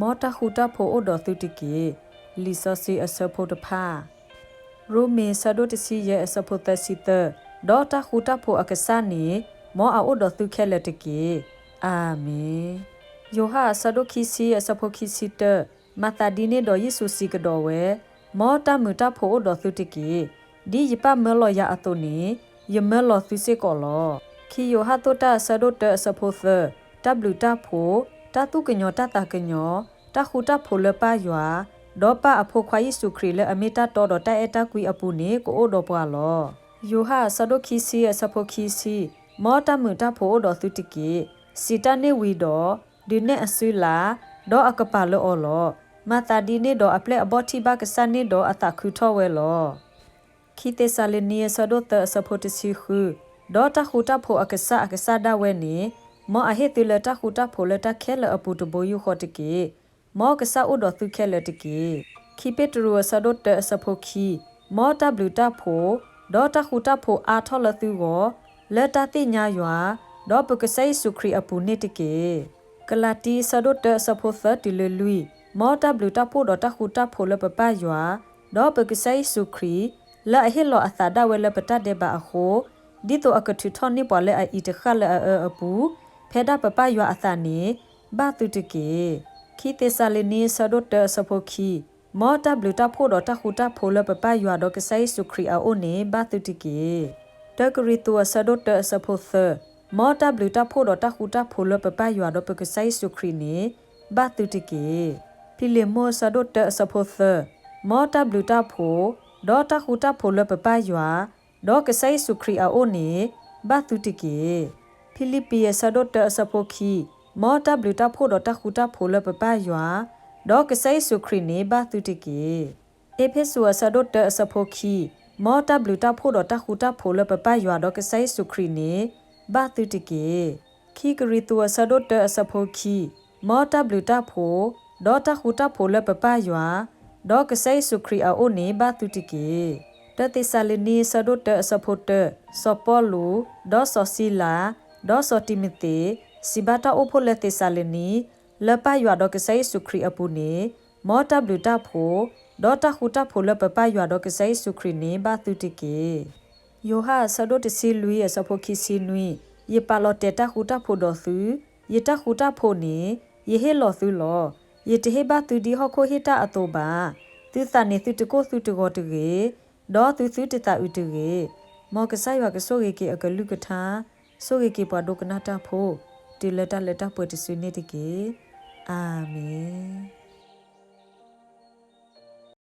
မ်တၢ်ဃူတၢ်ဖိးအိၣ်ဒီးသုတက့ၢ်. လံာ်စီဆှံအဆၢဖိတဖၣ် ရိမ့ၤ အဆၢဒိၣ်တဆံယဲၢ် အဆၢဖိသၢဆံသၢ, ဒီးတၢ်ဃူတၢ်ဖိးအကစၢ်န့ၣ် မ်အအိၣ်ဒီးသုခဲလၢာ်တက့ၢ်. အၤမ့ၣ်. ယိၤဟၣ် အဆၢဒိၣ်ခံဆံ အဆၢဖိခံဆံတၢ, မၤသးဒ်န့ၣ်ဒီးယ့ၣ်ၡူးစံးကဒီးဝဲ, မ်တၢ်မုာ်တၢ်ဖိးအိၣ်ဒီးသုတက့ၢ်. ဒ်ယပၢ်မၢလီၤယၤအသိးန့ၣ်, ယမၢလီၤသုစ့ၢ်ကီးလီၤ. ခံယိၤဟၣ် အဆၢဒိၣ်တၢ အဆၢဖိသၢ, တၢ်ဘျုးတၢ်ဖှိၣ်, တၢ်သူၣ်ကညီၤတၢ်သးကညီၤ, တၢ်ဃူတၢ်ဖိးလၢပၢ်ယွၤ, ဒီးပၢ်အဖိခွါယ့ၣ်ၡူးခရံာ်လၢအမ့ၢ်တၢ်တီဒီးတၢ်အဲၣ်တၢ်ကွံအပူၤန့ၣ် ကအိၣ်ဒီးပှၤလီၤ. ယိၤဟၣ် အဆၢဒိၣ်ခံဆံ အဆၢဖိခံဆံ, မ်တၢ်မုာ်တၢ်ဖိးအိၣ်ဒီးသုတက့ၢ်. စံးတၢ်န့ၣ်ဝံၤဒီး, ဒုးနဲၣ်အစုလၢ်, ဒီးအကပၤလၢအီၤလီၤ. မၤသးဒ်န့ၣ်ဒီးအပျဲၢ်အဘီၣ်ထံၣ်ဘၣ်ကစၢ်န့ၣ်ဒီး အသးခုထီၣ်ဝဲလီၤ. ခံသ့းစၤလနံ အဆၢဒိၣ်သၢ အဆၢဖိတဆံဃု, ဒီးတၢ်ဃူတၢ်ဖိးအကစၢ်အကစၢ်ဒၣ်ဝဲန့ၣ်, မ်အဟ့ၣ်သုလၢတၢ်ဃူတၢ်ဖိးလၢတၢ်ခဲလၢာ်အပူၤတဘိယူၢ်ဃီတက့ၢ်. မ်ကစၢ်အိၣ်ဒီးသုခဲလၢာ်တက့ၢ်. ခံပ့းတရူး အဆၢဒိၣ်တၢ အဆၢဖိခံ, မ်တၢ်ဘျုးတၢ်ဖှိၣ်, ဒီးတၢ်ဃူတၢ်ဖိးအါထီၣ်လၢသုဂီၢ်, လၢတၢ်သ့ၣ်ညါယွၤ, ဒီးပကစၢ်ယ့ၣ်ၡူးခရံာ်အပူၤန့ၣ်တက့ၢ်. ကလၤတံ အဆၢဒိၣ်တၢ အဆၢဖိသၢတုၤလၢလွံၢ်, မ်တၢ်ဘျုးတၢ်ဖှိၣ်ဒီးတၢ်ဃူတၢ်ဖိးလၢပပၢ်ယွၤ, ဒီးပကစၢ်ယ့ၣ်ၡူးခရံာ်, လၢအဟ့ၣ်လီၤအသးဒၣ်ဝဲလၢပတၢ်ဒဲးဘးအဃိ, ဒ်သိးအကထုးထီၣ်န့ၢ်ပှၤလၢအအံၤတဃၣ်လၢအအၢအပူၤ, ဖဲဒၣ်ပပၢ်ယွၤအသးန့ၣ်, ဘၣ်သုတက့ၢ်. ခံသ့းစၤလနံ အဆၢဒိၣ်တၢ အဆၢဖိခံ, မ်တၢ်ဘျုးတၢ်ဖှိၣ်ဒီးတၢ်ဃူတၢ်ဖိးလၢပပၢ်ယွၤဒီးကစၢ်ယ့ၣ်ၡူးခရံာ်အအိၣ်န့ၣ် ဘၣ်သုတက့ၢ်. တၢကရံၣ်သူး အဆၢဒိၣ်တၢ အဆၢဖိသၢ, မ်တၢ်ဘျုးတၢ်ဖှိၣ်ဒီးတၢ်ဃူတၢ်ဖိးလၢပပၢ်ယွၤဒီးပကစၢ်ယ့ၣ်ၡူးခရံာ်န့ၣ်, ဘၣ်သုတက့ၢ်. ဖံလံးမိၣ် အဆၢဒိၣ်တၢ အဆၢဖိသၢ, မ်တၢ်ဘျုးတၢ်ဖှိၣ်, ဒီးတၢ်ဃူတၢ်ဖိးလၢပပၢ်ယွၤ, ဒီးကစၢ်ယ့ၣ်ၡူးခရံာ်အအိၣ်န့ၣ်, ဘၣ်သုတက့ၢ်. ဖံလံးပံၤ အဆၢဒိၣ်တၢ အဆၢဖိခံ, မ်တၢ်ဘျုးတၢ်ဖှိၣ်ဒီးတၢ်ဃူတၢ်ဖိးလၢပပၢ်ယွၤ, ဒီးကစၢ်ယ့ၣ်ၡူးခရံာ်န့ၣ် ဘၣ်သုတက့ၢ်. အ့းဖ့းစူး အဆၢဒိၣ်တၢ အဆၢဖိခံ, မ်တၢ်ဘျုးတၢ်ဖှိၣ်ဒီးတၢ်ဃူတၢ်ဖိးလၢပပၢ်ယွၤဒီးကစၢ်ယ့ၣ်ၡူးခရံာ်န့ၣ်, ဘၣ်သုတက့ၢ်. ခံကရံၣ်သူး အဆၢဒိၣ်တၢ အဆၢဖိခံ, မ်တၢ်ဘျုးတၢ်ဖှိၣ်, ဒီးတၢ်ဃူတၢ်ဖိးလၢပပၢ်ယွၤ, ဒီးကစၢ်ယ့ၣ်ၡူးခရံာ်အအိၣ်န့ၣ် ဘၣ်သုတက့ၢ်. တၢသ့းစၤလနံ အဆၢဒိၣ်တၢ အဆၢဖိတၢ, စီၤပီလူး, ဒီးစီၤစံလၤ, ဒီးစီၤတံၤမသ့း, စံးဘၣ်တၢ်အိၣ်ဖှိၣ်လၢသ့းစၤလနံ, လၢပၢ်ယွၤဒီးကစၢ်ယ့ၣ်ၡူးခရံာ်အပူၤန့ၣ်, မ်တၢ်ဘျုးတၢ်ဖှိၣ်, ဒီးတၢ်ဃူတၢ်ဖိးလၢပပၢ်ယွၤဒီးကစၢ်ယ့ၣ်ၡူးခရံာ်န့ၣ် ဘၣ်သုတက့ၢ်. ယိၤဟၣ် အဆၢဒိၣ်တဆံလွံၢ် အဆၢဖိခံဆံနွံ, ယပာ်လီၤတဲာ်တၢ်ဃူတၢ်ဖိးဒီးသု, ယတၢ်ဃူတၢ်ဖိးန့ၣ်, ယဟ့ၣ်လီၤသုလီၤ. ယတဟ့ၣ်ဘၣ်သုဒ်ဟီၣ်ခိၣ်ဟ့ၣ်တၢ်အသိးဘၣ်. သုသးန့ၣ်သုတကိၢ်သုတဂီၤတဂ့ၤ, ဒီးသုသုတသးအုးတဂ့ၤ. မ်ကစၢ်ယွၤကဆိၣ်ဂ့ၤက့ၤအကလုၢ်ကထါ, ဆိၣ်ဂ့ၤက့ၤပှၤဒိကနၣ်တၢ်ဖိ, တုၤလၢတၢ်လၢတၢ်ပှဲၤတစုန့ၣ်တက့ၢ်. အၤမ့ၣ်.